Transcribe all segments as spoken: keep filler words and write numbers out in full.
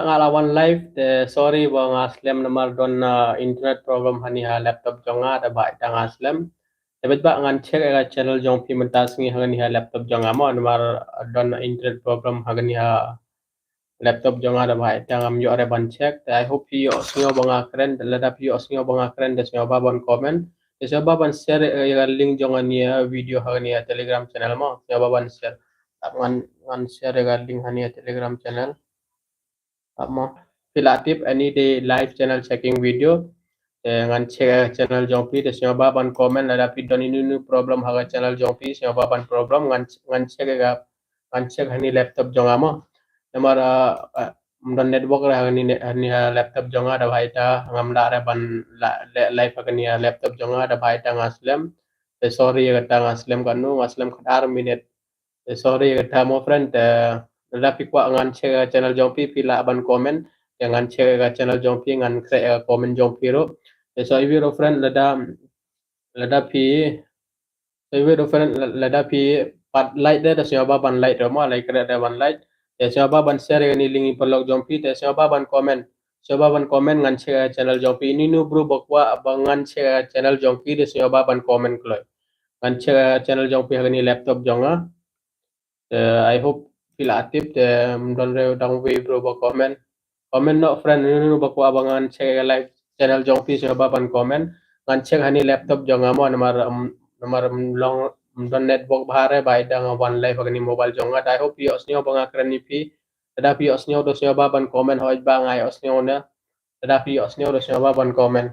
Nga la wan live te sorry ba nga slem namar don internet problem hani ha laptop jong nga da ba ita nga slem. Te bad ba ngan check ïa ka channel jong phi mynta sngi hani ha laptop jong nga mo namar don internet problem hani ha laptop jong nga da ba ita ngam ïoh re ban check. Te I hope phi ïoh sngew ba nga kren, lada phi ïoh sngew ba nga kren te sngewbha ban comment. Te sngewbha ban share ïa ka link jong hani ha video hani ha Telegram channel mo. Sngewbha ban share. Ngan ngan share ïa ka link hani ha Telegram channel. Mo phi la tip any day live channel checking video. Te ngan check channel jong phi te sngewbha ban comment lada phi don inu inu problem ha ka channel jong phi sngewbha ban problem ngan ngan check ka ngan check hani laptop jong nga mo. Namar don network re hani hani laptop jong nga da ba ita ngam lah re ban live ha kani ha laptop jong nga da ba ita nga slem. Te sorry ïa kata nga slem kanu nga slem khat ar minute. Te sorry ïa kata mo friend te lada phi kwah ngan check channel jong phi phi lah ban comment. Te ngan check ïa ka channel jong phi ngan khreh ïa ka comment jong phi ruh. Te so iwi ruh friend lada lada phi so iwi ruh friend lada phi pat like de te sngewbha ban like ruh mo like khreh de ban like. Te sngewbha ban share ïa kani link i paralok jong phi te sngewbha ban comment. Sngewbha ban comment ngan check ïa ka channel jong phi inu inu bru ba kwah ba ngan check ïa ka channel jong phi te sngewbha ban comment kloi. Ngan check ïa ka channel jong phi ha kani laptop jong nga. Te I hope phi la tip te don re dang wi bru ba comment. Comment no friend inu inu ba kwah ba ngan check ïa ka live channel jong phi sngewbha ban comment. Ngan check hani laptop jong nga mo namar namar long don network bha re ba ita nga wan live ha kani mobile jong nga. Te I hope phi ïoh sngew ba nga kren ïa phi. Lada phi ïoh sngew te sngewbha ban comment hoi ba nga ïoh sngew ne. Lada phi ïoh sngew te sngewbha ban comment.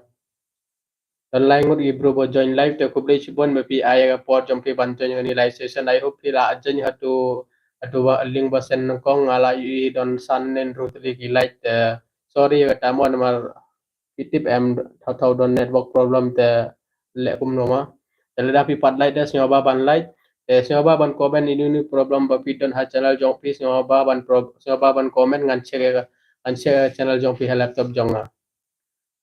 Don lai ngut ki bru ba join live te khublei shibun ba phi ai ïa ka por jong phi ban join kani live session. I hope phi la join hatu hatu ba link ba send nyngkong nga la ïohi don san ne hynriew tylli ki like te sorry ïa kata mo namar phi tip em thaw thaw don network problem te leh kumno ma. Te lada phi pat like te sngewbha ban like te sngewbha ban comment inu inu problem ba phi don ha channel jong phi sngewbha ban sngewbha ban comment ngan check ïa ngan check ïa channel jong phi ha laptop jong nga.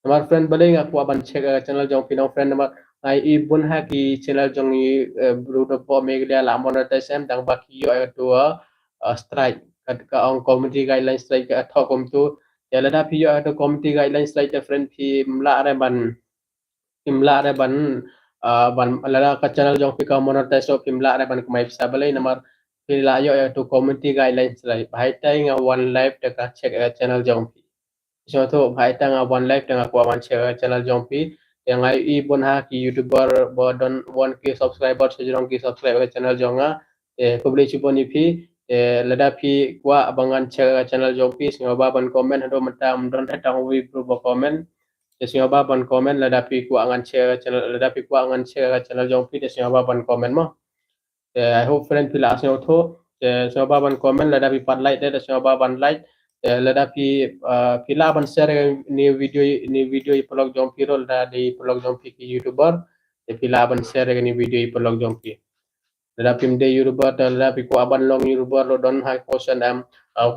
Namar friend balei nga kwah ban check ïa ka channel jong phi nong friend namar nga ïohi bun ha ki channel jong i bru da pok Meghalaya la monetize em dang ba ki ïoh ïa ka tu strike ka ong community guideline strike ka thok kumtu. Te lada phi ïoh ïa ka tu community guideline strike te friend phim lah re ban phim lah re ban ban lada ka channel jong phi ka monetize phim lah re ban kmai pisa balei namar phi la ïoh ïa ka tu community guideline strike. Bha ita nga wan live te ka check ïa ka channel jong phi. Sngewthuh bha ita nga wan live te nga kwah ban check ïa ka channel jong phi. Te nga ïohi bun ha ki YouTuber ba don one K subscriber sha jrong ki subscribe ïa ka channel jong nga. Te khublei shibun ïa phi. Te lada phi kwah ba ngan check ïa ka channel jong phi sngewbha ban comment haduh mynta ym don re tang wi bru ba comment. Te sngewbha ban comment lada phi kwah ngan check ïa ka channel lada phi kwah ngan check ïa ka channel jong phi te sngewbha ban comment mo. Te I hope friend phi la sngewthuh. Te sngewbha ban comment lada phi pat like te sngewbha ban like. Te lada phi phi lah ban share ni video ni video i paralok jong phi ruh lada dei paralok jong phi ki YouTuber. Te phi lah ban share ni video i paralok jong phi. Lada phim dei YouTuber te lada phi kwah ban long YouTuber ruh don ha question em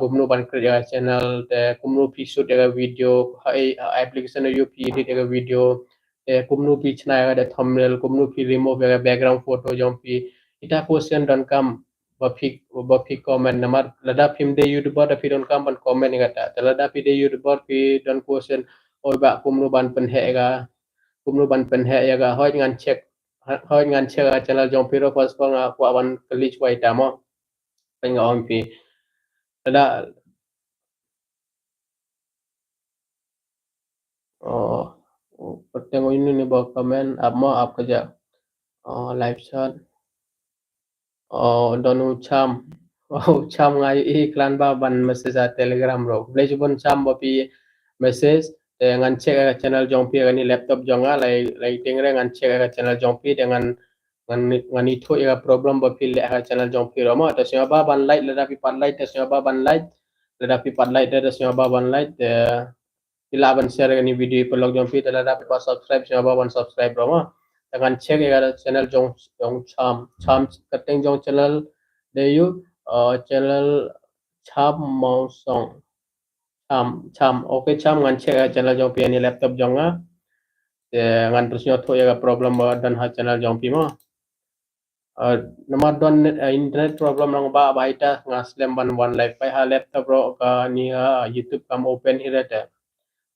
kumno ban create ïa ka channel te kumno phi shoot ïa ka video ha application ïa phi edit ïa ka video. Te kumno phi chna ïa ka thumbnail kumno phi remove ïa ka background photo jong phi. Ita question donkam ba phi ba phi comment namar lada phim dei YouTuber da phi donkam ban comment ïa kata. Te lada phi dei YouTuber phi don question oi ba kumno ban pynheh ïa ka kumno ban pynheh ïa ka hoi ngan check hoi ngan check ïa ka channel jong phi ruh first of all nga kwah ban kylli chwa ita mo. Pyn nga ong phi lada Oh, pateng oi ni ba comment ap mo ap ka ja. Oh, live chat. Oh, don u cham. Oh, cham nga i klan ba ban message a Telegram ruh. Khublei shibun cham ba phi message te ngan check ïa ka channel jong phi kani laptop jong nga lai lai ting re ngan check ïa ka channel jong phi te ngan ngan ngan ithuh ïa ka problem ba phi leh ha ka channel jong phi ruh mo. Te sngewbha ban like lada phi pat like te sngewbha ban like. Lada phi pat like te sngewbha ban like te phi lah ban share kani video i paralok jong phi te lada phi pat subscribe sngewbha ban subscribe ruh mo. Te ngan check ïa ka channel jong jong cham cham ka teng jong channel dei u channel cham mong song. Cham cham okay cham ngan check ïa ka channel jong phi ani laptop jong nga. Te ngan pyrshah thoh ïa ka problem ba don ha channel jong phi mo. Uh, namar don net, uh, internet problem nang ba ba ita nga slem ban wan live peit ha laptop ruh kane, uh, YouTube kam open hi re te.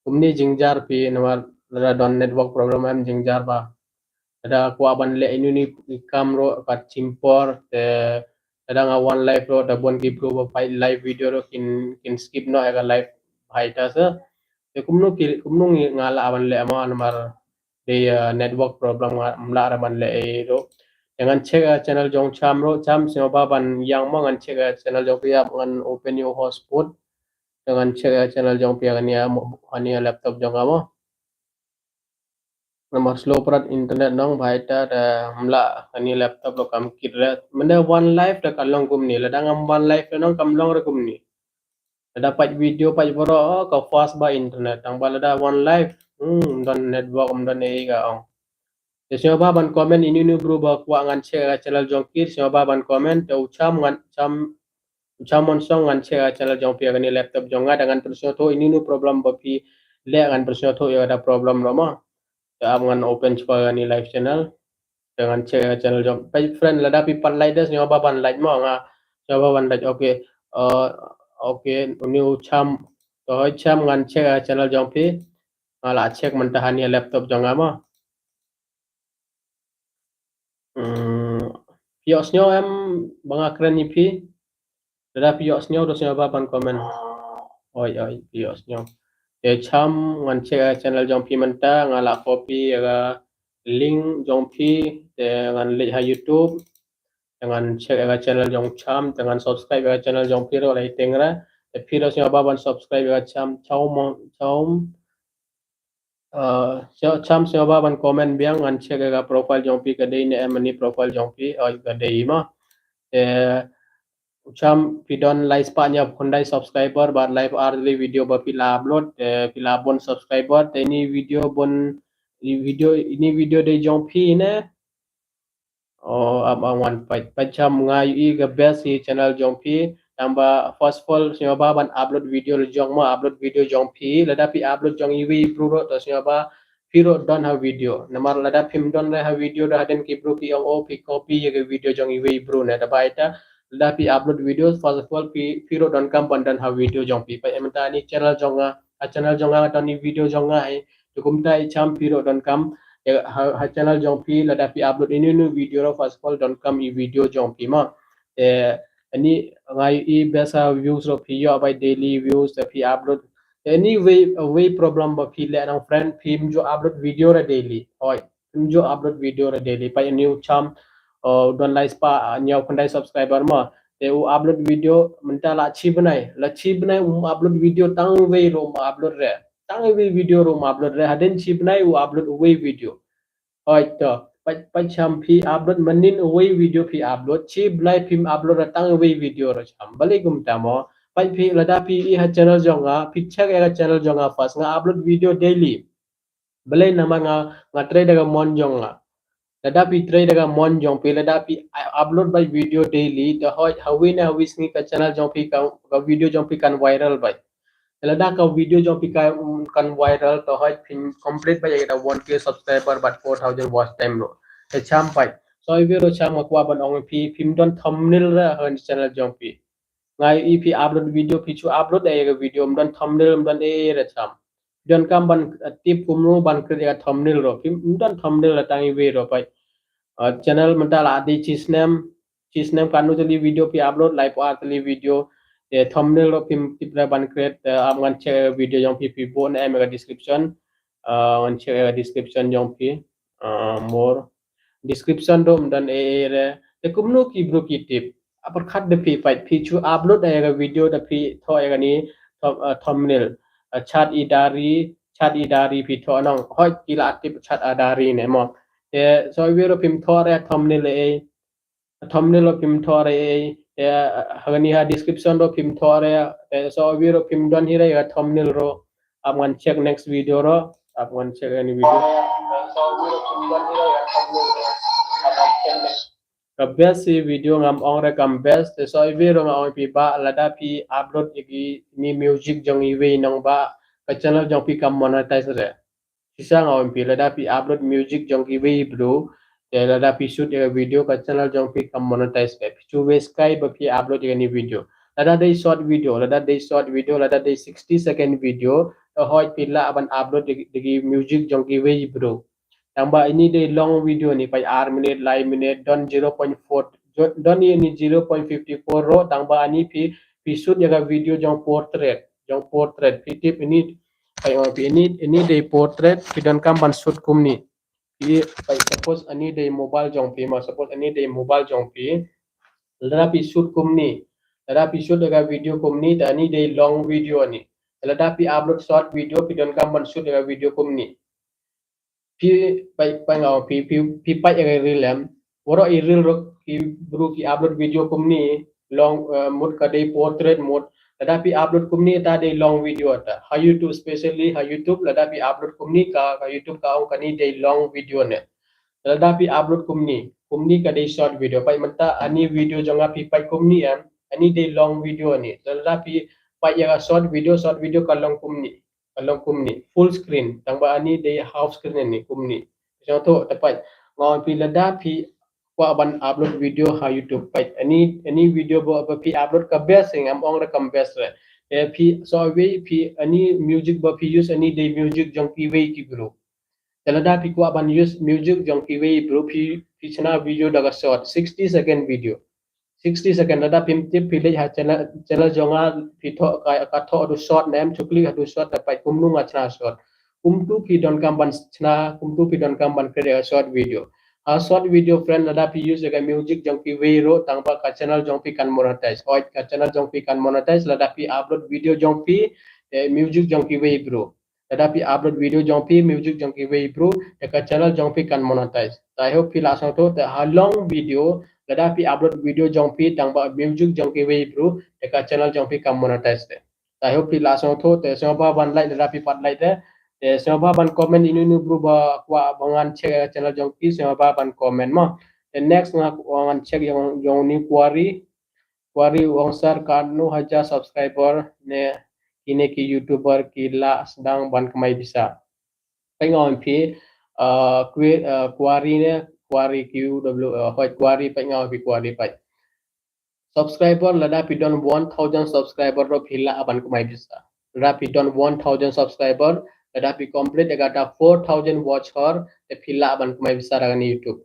Kumne jingjar phi namar lada don network problem em jingjar ba. Lada kwah ban leh inu ni kam ruh kat chimpor te lada nga wan live ruh da bun ki bru ba peit live video ruh kin kin skip noh ïa ka live ba ita se. Te kumno ki kumno ngi nga lah ban leh mo namar dei, uh, network problem nga mlah ra ban leh ei ruh. Te ngan check, uh, channel jong Cham ruh, Cham sngewbha ban ïeng mo ngan check, uh, channel jong phi ïa ngan open ïa u hotspot. Te ngan check, uh, channel jong phi ïa kane ïa mo, kane ïa laptop jong nga mo. Namar slow prat internet nong ba ita da mlah kane laptop ruh kam kit re. Mynta wan live da ka long kumne, lada ngam wan live da nong kam long re kumne. Lada peit video peit baroh, oh, ka fast ba internet, tang ba lada wan live, hmm, don network, don ei ka ong. Te sngewbha ban comment inu inu bru ba kwah ngan check ïa channel jong ki, sngewbha ban comment, te u Cham ngan Cham u Cham mon song ngan check ïa channel jong phi ïa kane laptop jong nga da ngan pynsngewthuh inu inu problem ba phi leh ngan pynsngewthuh ïa ka da problem ruh mo. Te ap ngan open shuwa ïa kane live channel. Te ngan check ïa channel jong phi friend lada phi pat like da sngewbha ban like mo nga sngewbha ban like okay. Uh, okay, uni u Cham. To hoi Cham ngan check ïa channel jong phi. Nga la check mynta ha ne laptop jong nga mo. Hmm, phi ïohsngew em ba nga kren ïa phi? Lada phi ïohsngew to sngewbha ban comment. Oi oi phi ïohsngew. Te Cham ngan check ïa channel jong phi mynta nga la copy ïa ka link jong phi te ngan leit ha YouTube. Te ngan check ïa ka channel jong Cham te ngan subscribe ïa ka channel jong phi ruh lai teng ra. Te phi ruh sngewbha ban subscribe ïa ka Cham Cham Cham. Uh, Cham sngewbha ban comment biang ngan check ïa ka profile jong phi ka dei ne em ani profile jong phi oi ka dei ma. Te Cham phi don lai spah hynñiew phew khyndai subscriber bad lai phew ar tylli video ba phi la upload te phi la bun subscriber te ini video bun ini video ini video dei jong phi ne. Oh, am am wan peit peit Cham nga ïohi ka best hi channel jong phi. Tang ba first of all sngewbha ban upload video la jong ma upload video jong phi lada phi upload jong iwi bru ruh to sngewbha phi ruh don ha video. Namar lada phim don re ha video da hadien ki bru ki ong oh phi copy ïa ka video jong iwi bru ne da ba ita lada phi upload video first of all phi phi ruh don kam ban don ha video jong phi. Peit mynta ni channel jong nga ha channel jong nga don ni video jong nga hi. Te kumta i Cham phi ruh don kam ïa ha, ha channel jong phi lada phi upload inu inu video ruh first of all don kam i video jong phi ma. Te ani nga ïohi best ha views ruh phi ïoh bai daily views te phi upload. Te ani wei wei problem ba phi leh nang friend phim ju upload video ra daily. Hoi phim ju upload video ra daily peit ani u Cham uh, don lai spah uh, hynñiew phew khyndai subscriber ma. Te u upload video mynta la chi bnai la chi bnai um upload video tang wei ruh um upload re. Tang iwi video ruh um upload re hadien chi bnai u upload uwei video. Hoi to peit peit Cham phi upload mynnin uwei video phi upload chi bnai phim upload re tang iwi video ruh Cham balei kumta mo. Peit phi lada phi i ha channel jong nga phi check ïa ka channel jong nga first nga upload video daily. Balei namar nga nga trei da ka mon jong nga. Lada phi trei da ka mon jong phi lada phi upload bai video daily te hoi hawi ne hawi sngi ka channel jong phi ka video jong phi kan viral bai. Te lada ka video jong phi kan viral te hoi phin complete bai ïa ka one K subscriber bad four thousand watch time ruh. Te Cham peit so iwi ruh Cham nga kwah ban ong phi phim don thumbnail ra ha channel jong phi. Nga ïohi phi upload video phi chu upload ïa ka video ym don thumbnail ym don ei ei ra Cham. Don kam ban uh, tip kumno ban create ïa ka thumbnail ruh phim ym don thumbnail la tang iwi ruh peit. Uh, channel mynta la dei chi snem chi snem katno tylli video phi upload lai phew ar tylli video. Te thumbnail ruh phim tip ra ban create uh, ap ngan check video jong phi phi bun em ïa ka description. Uh, ngan check ïa ka description jong phi. Uh, more description ruh ym don ei ei re. Te kumno ki bru ki tip. Apar khat da phi peit phi chu upload ïa ka video da phi thoh ïa kani thumbnail. Chat i dari chat i dari phi thoh nong hoi ki la tip chat a dari ne mo. Te so iwi ruh phim thoh re thumbnail ei. Thumbnail ruh phim thoh re ei. Te ha kani ha description ruh phim thoh re. Te so iwi ruh phim don hi re ïa thumbnail ruh. Ap ngan check next video ruh ap ngan check kani video. Ka best hi video ngam ong re kam best te so iwi ruh nga ong phi ba lada phi upload ïa kini music jong iwi nong ba ka channel jong phi kam monetize re. Shisha nga ong phi lada phi upload music jong iwi bru Te lada phi shoot ïa ka video ka channel jong phi kam monetize bha. Phi chu waste kai ba phi upload ïa kane video. Lada dei short video, lada dei short video, lada dei sixty second video, te hooid phi lah ban upload da ki music jong kiwei bru. Tangba ini dei long video ni, peit ar minit, lai minit, don zero point four, don ini zero point fifty four ruh, tangba ini phi, phi shoot ïa ka video jong portrait, jong portrait, phi tip ini, peit, oh, phi ini, ini dei portrait, phi donkam ban shoot kumni. Phi, peit, suppose ini dei mobile jong phi mo, suppose ini dei mobile jong phi, lada phi shoot kumni, lada phi shoot ïa ka video kumni, te ini dei long video ni. Lada phi upload short video, phi donkam ban shoot ïa ka video kumni. Phi peit, peit nga ong, phi, phi, phi peit ïa ka reel em. Waroh i reel ruh ki bru ki upload video kumni, long, eh, mut ka dei portrait mut. Lada phi upload kumni ta dei long video ta. Ha YouTube, specially ha YouTube, lada phi upload kumni ka, ka YouTube ka ong kane dei long video ne. Lada phi upload kumni, kumni ka dei short video. Peit mynta ani video jong nga phi peit kumni em, ani dei long video ni. Lada phi peit ïa ka short video, short video ka long kumni. Ka long kumni, full screen, tangba ani dei half screen ni kumni. Sngewthuh, te peit, nga ong phi lada phi kwah ban upload video ha YouTube, peit, ani, ani video ba, ba phi upload ka best, ngam ong re kam best re. Te phi, so wei phi, ani music ba phi use, ani dei music jong kiwei ki bru. Te lada phi kwah ban use music jong kiwei bru, phi, phi shna video da ka short, sixty second video. Sixty second, lada phim tip phi leit ha channel, channel jong nga, phi thoh ka, ka thoh haduh short ne em, shu click haduh short, te peit kumno nga shna short. Kumtu phi donkam ban shna, kumtu phi donkam ban create a short video. Ha short video, friend, lada phi use ïa ka music jong kiwei ruh, tangba ka channel jong phi kan monetize. Hooid, ka channel jong phi kan monetize lada phi upload video jong phi, eh, music jong kiwei bru. Lada phi upload video jong phi, music jong kiwei bru, te ka channel jong phi kan monetize. Te I hope phi la sngewthuh, te ha long video, lada phi upload video jong phi, tangba music jong kiwei bru, te ka channel jong phi kan monetize te. Te I hope phi la sngewthuh, te sngewbha ban like, lada phi pat like te. Te sngewbha ban comment inu inu bru ba kwah ba ngan check ïa ka channel jong phi, sngewbha ban comment mo. Te next nga, ngan check ïa u, ïa u New Quarry. Quarry u ong sir, katno hajar subscriber ne kine ki YouTuber ki la sdang ban kamai pisa. Peit nga ong phi, uh, Quarry ne, Quarry Q W, uh, hooid Quarry, peit nga ong phi Quarry peit. Subscriber, lada phi don one thousand subscriber ruh phi lah ban kamai pisa. Lada phi don one thousand subscriber, lada phi complete ïa kata four thousand watch hour, te phi lah ban kamai pisa da kane YouTube.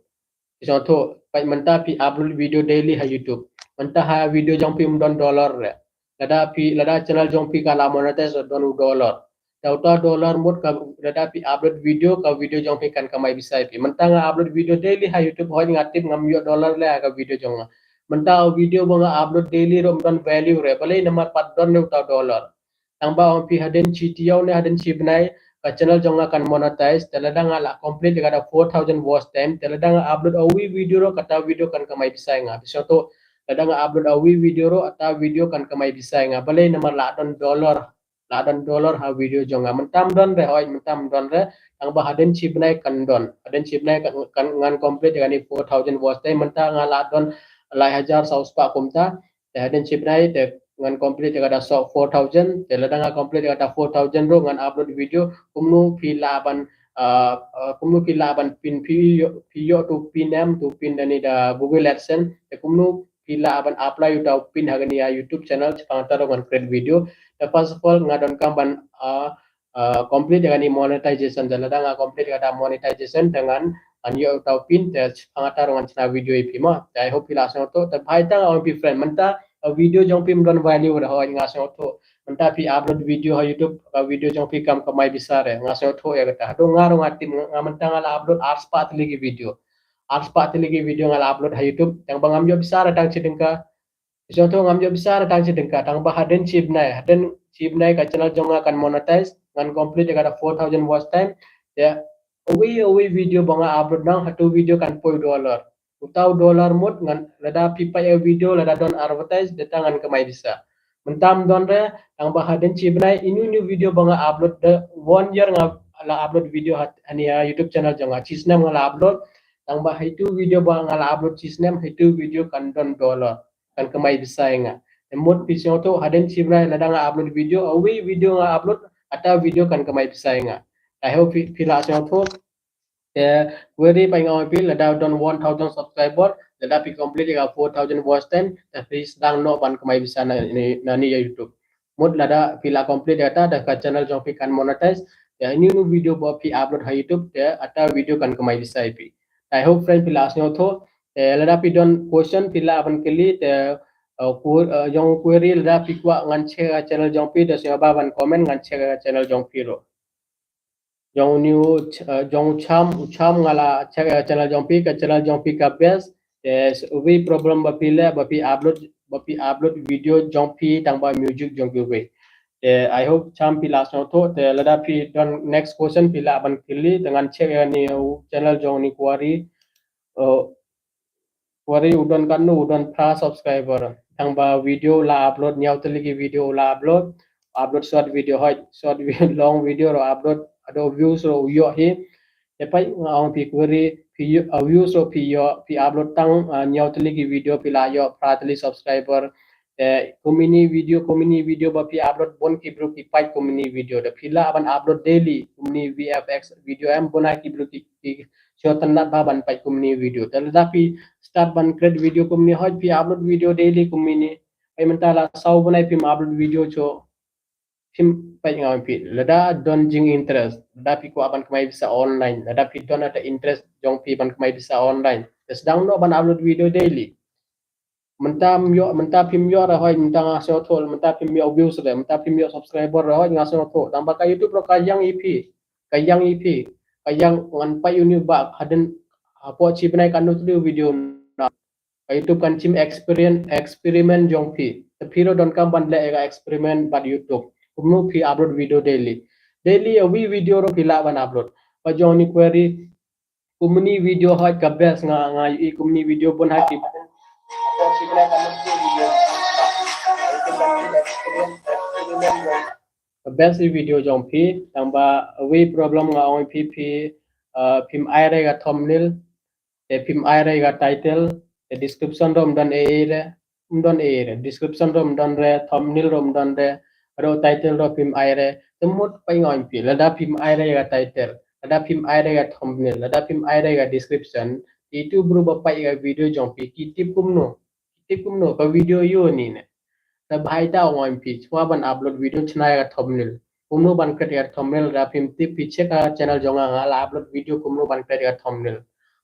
Phi sngewthuh, peit mynta phi upload video daily ha YouTube. Mynta ha video jong phi ym don dollar re. Lada phi, lada channel jong phi ka la monetize don u dollar. Te uta u dollar mut ka, lada phi upload video, ka video jong phi kan kamai pisa ïa phi. Mynta nga upload video daily ha YouTube, hooid nga tip ngam ïoh dollar leh ha ka video jong nga. Mynta u video ba nga upload daily ruh ym don value re. Balei? Namar pat don ne uta u dollar. Tangba ong phi hadien shi taïew ne hadien shi bnai ka channel jong nga kan monetize, te lada nga la complete ïa kata four thousand watch time, te lada nga upload a wi video ruh kata video kan kamai pisa ïa nga. Phi sngewthuh, lada nga upload a wi video ruh kata video kan kamai pisa ïa nga. Balei? Namar la don dollar, la don dollar ha video jong nga. Mynta ym don re, hooid mynta ym don re, tangba hadien shi bnai kan don. Hadien shi bnai kan, kan ngan complete ïa kane four thousand watch time, mynta nga la don lai hajar saw spah kumta. Te hadien shi bnai te ngan complete ïa kata four thousand, te lada nga complete ïa kata four thousand ruh ngan upload video, kumno phi lah ban, uh, uh, kumno phi lah ban pin, phi ïoh, phi ïoh tu pin em, tu pin da ni da Google AdSense, te kumno phi lah ban apply uta u pin ha kane ïa YouTube channel, shaphang kata ruh ngan create video. Te first of all nga donkam ban, uh, uh, complete ïa kane monetization, te lada nga complete ïa kata monetization te ngan, ngan ïoh uta u pin, te shaphang kata ruh ngan shna video ïa phi mo. Te I hope phi la sngewthuh, te bha ïa kata nga ong phi friend, mynta, uh, video jong phi ym don value re, hooid nga sngewthuh. Mynta phi upload video ha YouTube, uh, video jong phi kam kamai pisa re, nga sngewthuh ïa kata. Haduh nga ruh nga tip, nga mynta nga la upload ar spah tylli ki video. Ar spah tylli ki video nga la upload ha YouTube, tangba ngam ïoh pisa re tang shi tyngka. Phi sngewthuh, ngam ïoh pisa re tang shi tyngka, tangba hadien shi bnai, hadien shi bnai ka channel jong nga kan monetize, ngan complete ïa kata four thousand watch time. Te a wi, a wi video ba nga upload nang, hatu video kan poi u dollar. Uta u dollar mut ngan, lada phi peit ïa video, lada don advertise, te ta ngan kamai pisa. Mynta ym don re, tangba hadien shi bnai, inu inu video ba nga upload da one year nga la upload video ha, ha ni ha YouTube channel jong nga. Shi snem nga la upload, tangba haitu video ba nga la upload shi snem, haitu video kan don dollar. Kan kamai pisa ïa nga. Te mut phi sngewthuh, hadien shi bnai lada nga upload video, a wi video nga upload, ata video kan kamai pisa ïa nga. I hope phi, phi la sngewthuh. Te query peit nga ong ïa phi, lada don one thousand subscriber, lada phi complete ïa ka four thousand watch time, te phi sdang noh ban kamai pisa na, na, na ni ïa YouTube. Mut lada phi la complete ïa kata, te ka channel jong phi kan monetize, te ïa uni uni video ba phi upload ha YouTube, te ata video kan kamai pisa ïa phi. I hope friend phi la sngewthuh, te lada phi don question phi lah ban kylli, te uh, ku, uh, jong query lada phi kwah ngan check ka channel jong phi, te sngewbha ban comment ngan check ka channel jong phi ruh. Jong uni u, uh, jong u Cham, u Cham nga la check ka channel jong phi, ka channel jong phi ka best. Te uwei problem ba phi leh, ba phi upload, ba phi upload video jong phi tang ba music jong phi uwei. Te I hope Cham phi la sngewthuh, te lada phi don next question phi lah ban kylli, te ngan check ïa uni u channel jong uni query. Uh, query u don katno, u don phra subscriber. Tang ba video la upload, hynñiew tylli ki video la upload, upload short video hoi, short video, long video ruh upload, haduh views ruh u ïoh hi. Te peit nga ong phi query, phi ïoh, uh, views ruh phi ïoh, phi upload tang, uh, hynñiew tylli ki video phi la ïoh phra tylli subscriber. Te kumne video, kumne video ba phi upload bun ki briew ki peit kumne video. Te phi lah ban upload daily, kumne V F X video em bun ha ki briew ki, ki sngewtynnat bha ban peit kumne video. Te lada phi start ban create video kumne hoi phi upload video daily kumne. Ai mynta la saw bnai phim upload video shuh. Phim peit nga ong ïa phi. Lada don jing interest, lada phi kwah ban kamai pisa online, lada phi don ata interest jong phi ban kamai pisa online, te sdang noh ban upload video daily. Mynta ym ïoh, mynta phim ïoh re hoi, mynta nga sngewthuh, mynta phim ïoh views re, mynta phim ïoh subscriber re hoi, nga sngewthuh. Tang ba ka YouTube ruh ka ïang ïa phi, ka ïang ïa phi, ka ïang ngan peit uni u bah hadien hapoh shi bnai katno tylli video na. Ka YouTube kan shim experience, experiment jong phi. Te phi ruh donkam ban leh ïa ka experiment bad YouTube. Kumno phi upload video daily. Daily ïa uwei video ruh phi lah ban upload. Ba jong uni query, kumne video hoi ka best, nga, nga ïohi kumne video bun ha ki. Ka best video jong phi, tang ba uwei problem nga ong ïa phi, phi, uh, phim ai re ka thumbnail, te phim ai re ka title, te description ruh ym don ei ei re, ym don ei ei re, description ruh ym don re, thumbnail ruh ym don re, haduh title ruh phim ai re. Te mut peit nga ong ïa phi, lada phim ai re ka title, lada phim ai re ka thumbnail, lada phim ai re ka description, te itu briew ba peit ka video jong phi ki tip kumno, ki tip kumno ka video ïoh ni ne. Te bha ïa u nga ong ïa phi, shuwa ban upload video shna ïa ka thumbnail. Kumno ban create ïa ka thumbnail, lada phim tip phi check ka channel jong nga, nga la upload video kumno ban create ïa ka thumbnail.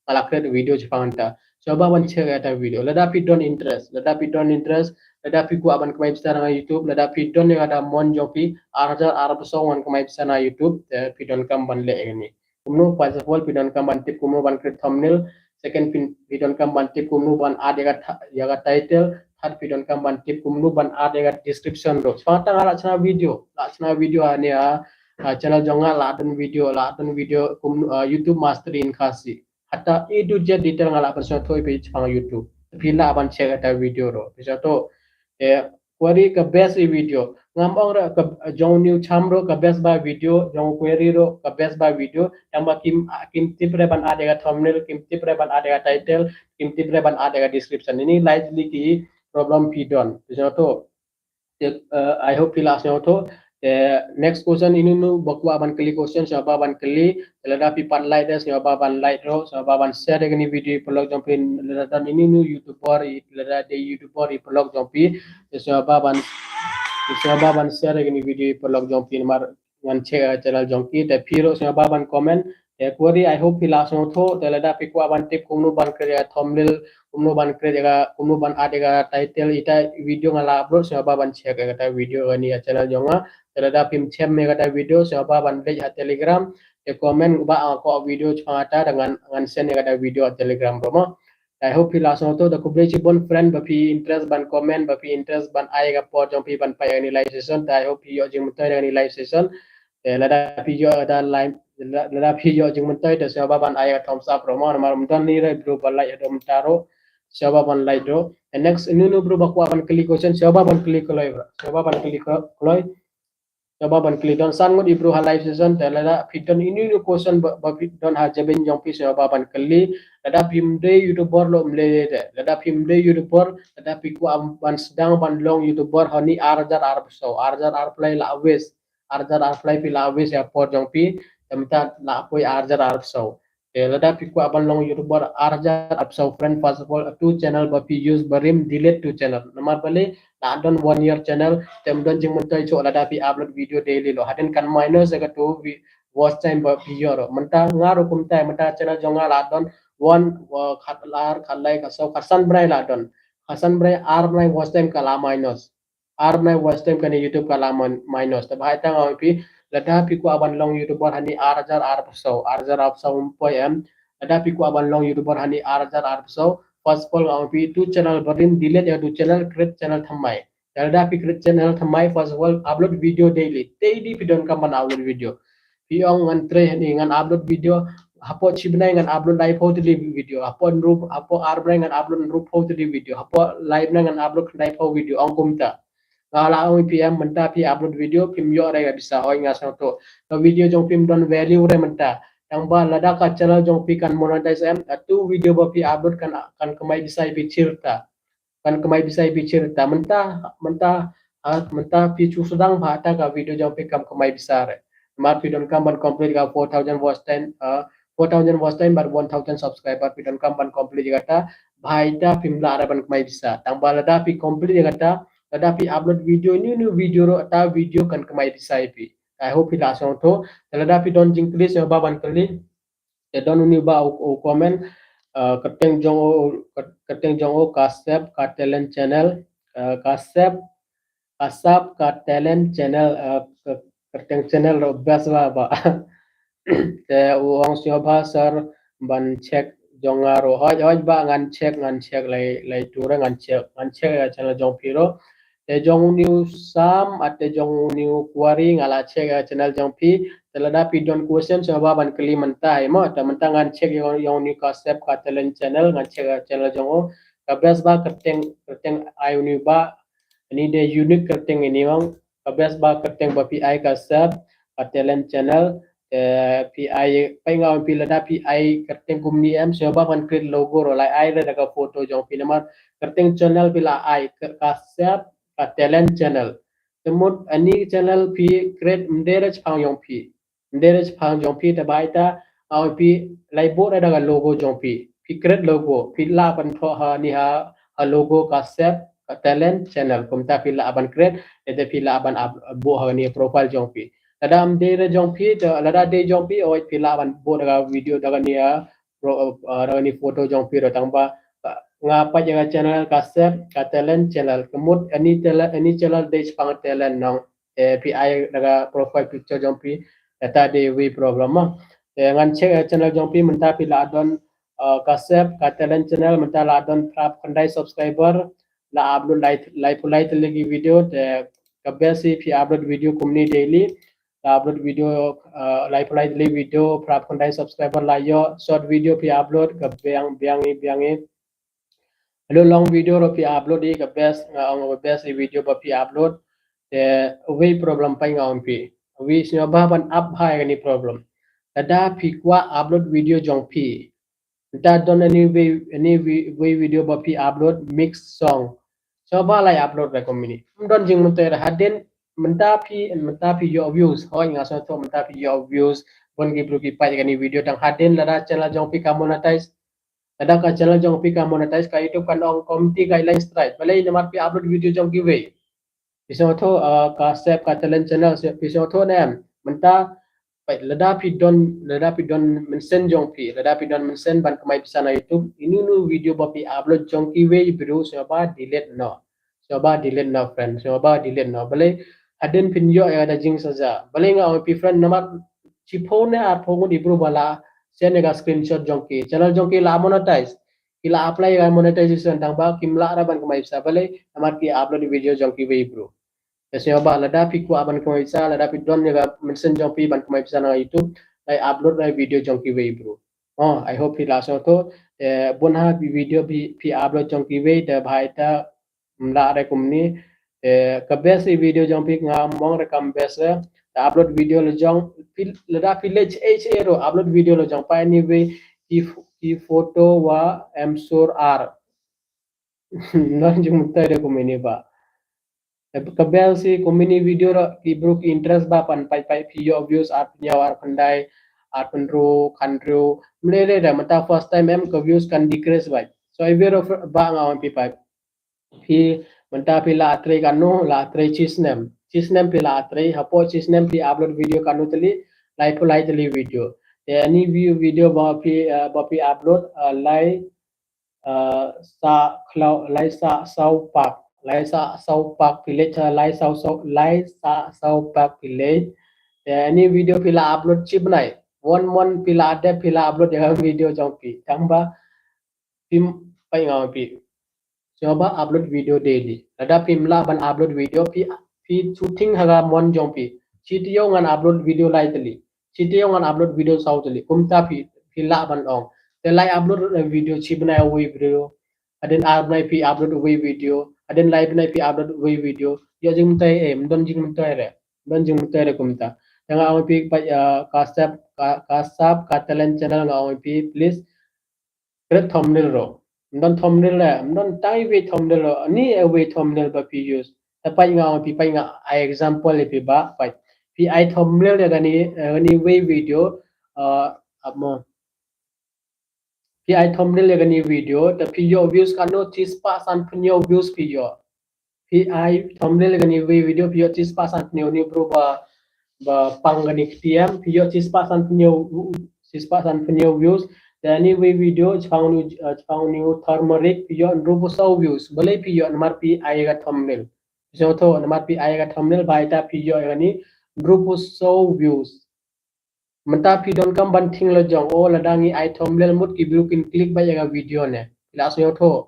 Nga la create video shaphang kata. Shuwa ban check ïa ka video. Lada phi don interest, lada phi don interest, lada phi kwah ban kamai pisa na YouTube, lada phi don ïa kata mon jong phi, ar hajar arphew saw ngan kamai pisa na YouTube, te phi donkam ban leh ïa kane. Kumno, first of all, phi donkam ban tip kumno ban create thumbnail. Second, phi, phi donkam ban tip kumno ban add ïa ka tha-, ïa ka title. Third, phi donkam ban tip kumno ban add ïa ka description ruh. Shaphang kata nga la shna video, la shna video ha ne ha, ha channel jong nga la don video, la don video kumno, uh, YouTube Mastery in Khasi. Kata A to Z detail nga la pynsngewthuh ïa phi shaphang YouTube. Phi lah ban check kata video ruh. Phi sngewthuh. Eh, query ka best ïa video. Ngam ong re ka jong uni u Cham ruh ka best ba video, jong u query ruh ka best ba video. Tang ba kim, ah, kim tip re ban add ïa ka thumbnail, kim tip re ban add ïa ka title, kim tip re ban add ïa ka description. Ini lai tylli ki problem phi don. Phi sngewthuh. Te, eh, I hope phi la sngewthuh. Te next question, uni uni ba kwah ban kylli question, sngewbha ban kylli. Te lada phi pat like re, sngewbha ban like ruh, sngewbha ban share ïa kane video ïa ki paralok jong phi, lada don uni uni YouTuber, lada dei YouTuber ïa ki paralok jong phi. Te sngewbha ban, sngewbha ban share ïa kane video ïa ki paralok jong phi namar ngan check ïa ka channel jong ki. Te phi ruh sngewbha ban comment. Te query, I hope phi la sngewthuh. Te lada phi kwah ban tip kumno ban create ïa ka thumbnail, kumno ban create ïa ka, kumno ban add ïa ka title, ita video nga la upload, sngewbha ban check ïa kata video ha ne ha channel jong nga. Te lada phim shem ïa kata video, sngewbha ban leit ha Telegram. Te comment ba nga kwah video shaphang kata, te ngan, ngan send ïa kata video ha Telegram ruh mo. I hope phi la sngewthuh. Te khublei shibun friend ba phi interest ban comment, ba phi interest ban ai ïa ka por jong phi ban peit ïa kane live session. Te I hope phi ïoh jingmyntoi da kane live session. Te lada phi ïoh da live, lada phi ïoh jingmyntoi, te sngewbha ban ai ïa ka thumbs up ruh mo, namar ym don ïa ki briew ba like haduh mynta ruh. Sngewbha ban like ruh. And next, uni uni briew ba kwah ban kylli question, sngewbha ban kylli kloi bro. Sngewbha ban kylli kloi. Sngewbha ban kylli, don san ngut ki briew ha live session, te lada phi don uni uni question ba, ba phi don ha jabieng jong phi, sngewbha ban kylli. Lada phim dei YouTuber lada ym lei de. Lada phim dei YouTuber, lada phi kwah ban sdang ban long YouTuber ha ne ar hajar arphew saw, ar hajar arphew lai la waste. Ar hajar arphew lai phi la waste ïa ka por jong phi, te mynta la poi ar hajar arphew saw. Te lada phi kwah ban long YouTuber ar hajar arphew saw friend, first of all, tu channel ba phi use barim delete tu channel. Namar balei, la don one year channel, te ym don jingmyntoi shuh lada phi upload video daily lo. Hadien kan minus ïa katu vi-, watch time ba phi ïoh ruh. Mynta nga ruh kumta, mynta channel jong nga la don one, uh, khat ar, khat lai, khat saw, khat san bnai la don. Khat san bnai, ar bnai watch time ka la minus. Ar bnai watch time kane YouTube ka la min-, minus. Te bha ïa ta nga ong ïa phi, lada phi kwah ban long YouTuber hani ar hajar arphew saw, ar hajar arphew saw ym poi em. Lada phi kwah ban long YouTuber hani ar hajar arphew saw, first of all nga ong ïa phi, tu channel barim delete ïa tu channel, create channel thymmai. Te lada phi create channel thymmai, first of all, upload video daily. Daily phi donkam ban upload video. Phi ong ngan trei hani ngan upload video, hapoh shi bnai ngan upload laiphew tylli video, hapoh hynriew, hapoh ar bnai ngan upload hynriewphew tylli video, hapoh lai bnai ngan upload khyndaiphew video, ong kumta. Nga la ong ïa phi em, mynta phi upload video phim ïoh re ka pisa, hooid nga sngewthuh. Ka video jong phi ym don value re mynta. Tang ba lada ka channel jong phi kan monetize em, atu video ba phi upload kan, kan kamai pisa ïa phi shirta. Kan kamai pisa ïa phi shirta. Mynta, mynta, ah, mynta phi shu sdang bha ta ka video jong phi kam kamai pisa re. Namar phi donkam ban complete ka four thousand watch time, ah, four thousand watch time bad one thousand subscriber, phi donkam ban complete ïa kata, bha ïa ta phim lah re ban kamai pisa. Tang ba lada phi complete ïa kata, lada phi upload video, new, new video ruh, ta video kan kamai pisa ïa phi. I hope phi la sngewthuh. Te lada phi don jingkylli sngewbha ban kylli. Te don une uba u, u comment, uh, kyrteng jong u, kyr-, kyrteng jong u Kasep Ka Talent Channel, uh, Kasep, Kasep Ka Talent Channel, uh, ky-, kyrteng channel ruh best ba, ba. Te u ong sngewbha sir ban check jong nga ruh. Hooid, hooid ba ngan check, ngan check lai, lai tur ngan check, ngan check ïa channel jong phi ruh. Te jong une u Sam, ah, te jong une u Kwari nga la check ïa channel jong phi. Te lada phi don question sngewbha ban kylli mynta hi mo. Te mynta ngan check ïa, ïa une u Kasep Ka Talent Channel, ngan check ïa channel jong u. Ka best ba kyrteng, kyrteng ai une uba. Ini de unique kyrteng ini ong. Ka best ba kyrteng ba phi ai Kasep Ka Talent Channel. Eh, phi ai, peit nga ong ïa phi lada phi ai kyrteng kumne em, sngewbha ban create logo ruh, la ai re da ka photo jong phi namar kyrteng channel phi la ai Ka-, Kasep Ka Talent Channel. Te mut ani channel phi create ym dei re shaphang jong phi. Ym dei re shaphang jong phi te bha ïa ta, nga ong ïa phi la buh re da ka logo jong phi. Phi create logo, phi lah ban thoh hani ha, ha logo Kasep Ka Talent Channel. Kumta phi lah ban create, te phi lah ban up-, buh hani profile jong phi. Lada ym dei re jong phi, te lada dei jong phi, oh, phi lah ban buh da ka video da kani ha, pro-, uh, da kani photo jong phi ruh tang ba, uh, nga peit ïa ka channel Kasep Ka Talent Channel. Ka mut ani tala-, ani channel dei shaphang talent nong. Eh, phi ai da ka profile picture jong phi, eh, ta dei wei problem mo. Eh, ngan check, eh, channel jong phi mynta phi la don, eh, Kasep Ka Talent Channel mynta la don phra phew khyndai subscriber, la upload lai, laiphew lai tylli ki video, te ka best hi phi upload video kumne daily, la upload video, eh, laiphew lai tylli video, phra phew khyndai subscriber la ïoh, short video phi upload, ka biang, biang i, biang i. Hello, long video ruh phi upload i ka best, nga ong ka best i video ba phi upload. Te wei problem peit nga ong phi. Wei sngewbha ban up bha ïa kani problem. Lada phi kwah upload video jong phi. Mynta don ani wei, ani wei, wei video ba phi upload mix song. Sngewbha lai upload re kumne. Ym don jingmyntoi re hadien mynta phi, mynta phi ïoh views. Hooid nga sngewthuh mynta phi ïoh views. Bun ki briew ki peit ïa kani video tang hadien lada channel jong phi ka monetize. Lada ka channel jong phi ka monetize ka YouTube kan ong community guideline strike. Balei namar phi upload video jong kiwei. Phi sngewthuh, uh, Kasep Ka Talent Channel, phi sngewthuh ne em. Mynta, peit, lada phi don, lada phi don mention jong phi, lada phi don mention ban kamai pisa na YouTube, inu inu video ba phi upload jong kiwei briew sngewbha delete noh. Sngewbha delete noh friend, sngewbha delete noh. Balei, hadien phin ïoh ïa kata jingsaja. Balei nga ong phi friend namar shiphew ne arphew ngut i briew ba la send ïa ka screenshot jong ki. Channel jong ki la monetize. Ki la apply ïa ka monetization tang ba kim lah re ban kamai pisa balei namar ki upload video jong kiwei briew. Te sngewbha lada phi kwah ban kamai pisa, lada phi don ïa ka mention jong phi ban kamai pisa na YouTube, lai upload ïa video jong kiwei briew. Oh, I hope phi la sngewthuh. Te bun ha video phi, phi upload jong kiwei te bha ïa ta ym lah re kumne. Eh, ka best i video jong phi nga mong re kam best, eh. Te upload video la jong, phi, lada phi leh H A ruh, upload video la jong pa anyway, ki, ki photo wa em sur ar. Nang jumtai de kumne ba. Eh, ka best i kumne video ruh, ki briew ki interest ba pan peit peit phi ïoh views ar phew ar phew khyndai, arphew hynriew, khathynriew, mlei lei da mynta first time em ka views kan decrease bha. So ïa wi ruh ba nga ong phi pat, phi mynta phi la trei katno, la trei shi snem, shi snem phi la trei, hapoh shi snem phi upload video katno tylli, laiphew lai tylli video. Te any view video ba phi, uh, ba phi upload, uh, lai uh, sa khlaw, lai sa saw pak, lai sa saw pak phi leit, uh, lai saw saw, lai sa saw pak phi leit. Te any video phi la upload shi bnai, one month phi la dep phi la upload ïa ka video jong phi. Tang ba phim, peit nga ong phi, sngewbha upload video daily. Lada phim lah ban upload video, phi, phi shooting ha ka mon jong phi, shi taïew ngan upload video lai tylli, shi taïew ngan upload video saw tylli, kumta phi, phi lah ban ong. Te lai upload video shi bnai uwei video, hadien ar bnai phi upload uwei video, hadien lai bnai phi upload uwei video. Ïoh jingmyntoi em, ym don jingmyntoi re, ym don jingmyntoi re kumta. Te nga ong phi pat, uh, ka sep, ka, ka sap, ka talent channel nga ong phi, please create thumbnail ruh. Ym don thumbnail re, ym don tang iwei thumbnail ruh, ni iwei thumbnail ba phi use. Te peit nga ong phi, peit nga ai example ïa phi ba, peit. Phi ai thumbnail ïa kani, eh, kani wei video, uh, ap mo. Phi ai thumbnail ïa kani video, te phi ïoh views katno, shispah sanphew hynñiew views phi ïoh. Phi ai thumbnail ïa kani wei video, phi ïoh shispah sanphew hynñiew, ni bru ba, ba pang kani ktien, phi ïoh shispah sanphew hynñiew, shispah sanphew hynñiew views. Te ani wei video, chipang ni, uh, chipang ni turmeric, phi ïoh hynriewphew saw views. Balei phi ïoh? Namar phi ai ïa ka thumbnail. Phi sngewthuh, namar phi ai ïa ka thumbnail, ba ita phi ïoh ïa kani hynriewphew saw views. Mynta phi donkam ban thing la jong, oh, lada ngi ai thumbnail mut ki briew kin click bha ïa ka video ne. Phi la sngewthuh.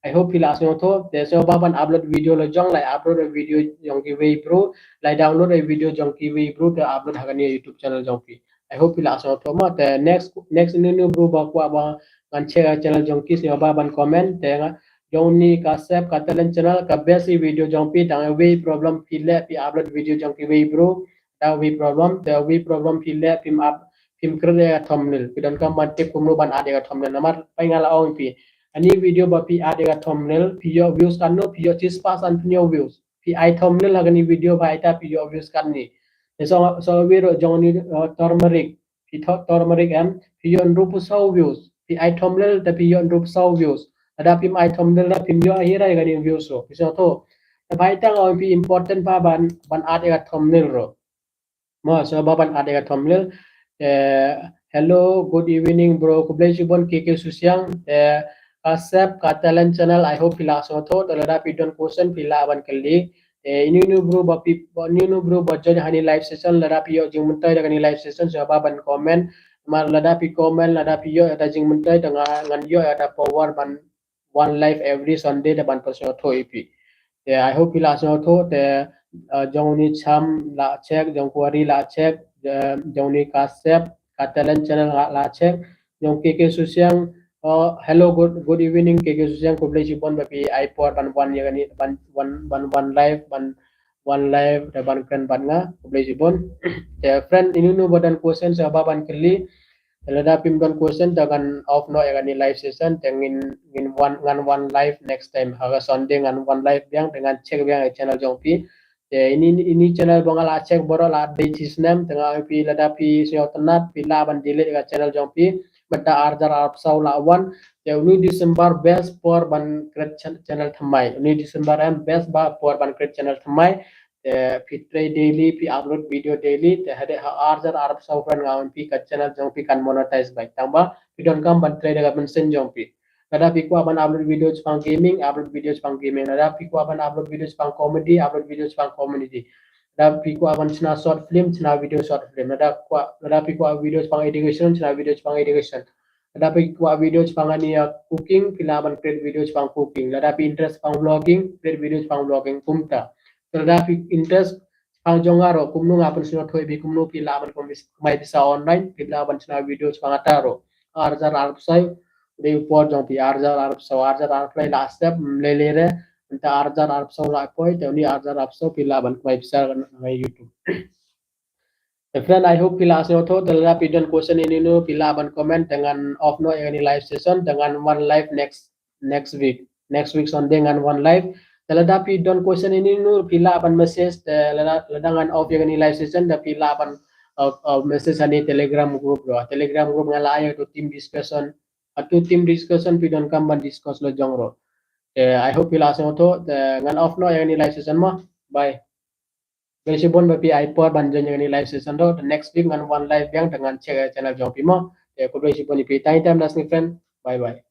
I hope phi la sngewthuh. Te sngewbha ban upload video la jong, lai upload video jong kiwei bru, lai download video jong kiwei bru, te upload ha kani YouTube channel jong phi. I hope phi la sngewthuh ma. Te next, next inu inu bru ba kwah ba ngan check channel jong ki, sngewbha ban comment. Te nga jong ni ka sep ka talent channel, ka best video jong phi, tang wei problem phi leh phi upload video jong kiwei bru, da wei problem, da wei problem phi leh phim up, phim create ïa ka thumbnail. Phi donkam ban tip kumno ban add ïa ka thumbnail. Namar peit nga la ong phi, ani video ba phi add ïa ka thumbnail, phi ïoh views katno, phi ïoh shispah sanphew hynñiew views. Phi ai thumbnail ha kani video ba ita phi ïoh views katni. Te so, so wei ruh jong ni, uh, turmeric. Phi thoh turmeric em, phi ïoh hynriewphew saw views. Phi ai thumbnail te phi ïoh hynriewphew saw views. Lada phim ai thumbnail da phim ïoh hi re ïa kani views ruh. Phi sngewthuh. Te ba ita nga ong phi important ba ban, ban add ïa ka thumbnail ruh. Mo, sngewbha ban add ïa ka thumbnail. Eh, hello, good evening, bro. Khublei shibun K K Susiang. Eh, ka sep ka talent channel, I hope phi la sngewthuh. Te lada phi don question phi lah ban kylli. Eh, inu inu bru ba phi, inu inu bru ba join hani live session, lada phi ïoh jingmyntoi da kani live session, sngewbha ban comment. Namar lada phi comment, lada phi ïoh ïa ka jingmyntoi, te nga, ngan ïoh ïa ka power ban wan live every Sunday da ban pynsngewthuh ïa phi. Te I hope phi la sngewthuh, te, uh, jong ni cham la check, jong kwari la check, uh, jong ni ka sep ka talent channel la, la check, jong K K Susiang, uh, hello, good, good evening, K K Susiang, khublei shibun ba phi ai por ban wan ïa kani, ban, ban, ban wan live, ban wan live, da ban kren bad nga, khublei shibun. Te friend, inu inu ba don question, sngewbha ban kylli. Te lada phim don question, te ngan off noh ïa kani live session, te ngin, ngin wan, ngan wan live next time. Ha ka Sunday ngan wan live biang, te ngan check biang ïa channel jong phi. Te ini, ini channel ba nga la check baroh la dei shi snem, te nga ong phi lada phi sngewtynnat, phi lah ban delete ïa ka channel jong phi. Mynta ar hajar arphew saw la wan. Te uni December best por ban create chan-, channel thymmai. Uni December em best ba por ban create channel thymmai. Te phi trei daily, phi upload video daily, te hadien ha ar hajar arphew saw friend nga ong phi ka channel jong phi kan monetize bha. Tang ba phi donkam ban trei da ka mynsiem jong phi. Lada phi kwah ban upload video shipang gaming, upload video shipang gaming. Lada phi kwah ban upload video shipang comedy, upload video shipang comedy. Lada phi kwah ban shna short film, shna video short film. Lada kwah, lada phi kwah video shipang education, shna video shipang education. Lada phi kwah video shipang ani, uh, cooking, phi lah ban create video shipang cooking. Lada phi interest shipang vlogging, create video shipang vlogging. Kumta. Lada phi interest shipang jong nga ruh, kumno nga pynsngewthuh ïa phi kumno phi lah ban kmai pisa online, phi lah ban shna video shipang ata ruh. Ar hajar arphew saw, dei por jong phi ar hajar arphew saw, ar hajar arphew lai la sep, ym lei lei re, mynta ar hajar arphew saw la poi, te uni ar hajar arphew saw phi lah ban kmai pisa na YouTube. Te friend, I hope phi la sngewthuh, te lada phi don question inu inu, phi lah ban comment, te ngan off noh ïa kani live session, te ngan wan live next, next week. Next week Sunday ngan wan live. Te lada phi don question inu inu, phi lah ban message, te lada, lada ngan off ïa kani live session, te phi lah ban, uh, uh, message ha ni Telegram group ruh. Telegram group nga la ai ïa uto team discussion. Uto team discussion phi donkam ban discuss la jong ruh. Te I hope phi la sngewthuh. Te ngan off noh ïa kane ka live session mo. Bye. Khublei shibun ba phi ai por ban join ïa kane ka live session ruh. Te next week ngan wan live biang te ngan check ïa ka channel jong phi mo. Te khublei shibun ïa phi. Tang ïa time na sngi friend. Bye bye.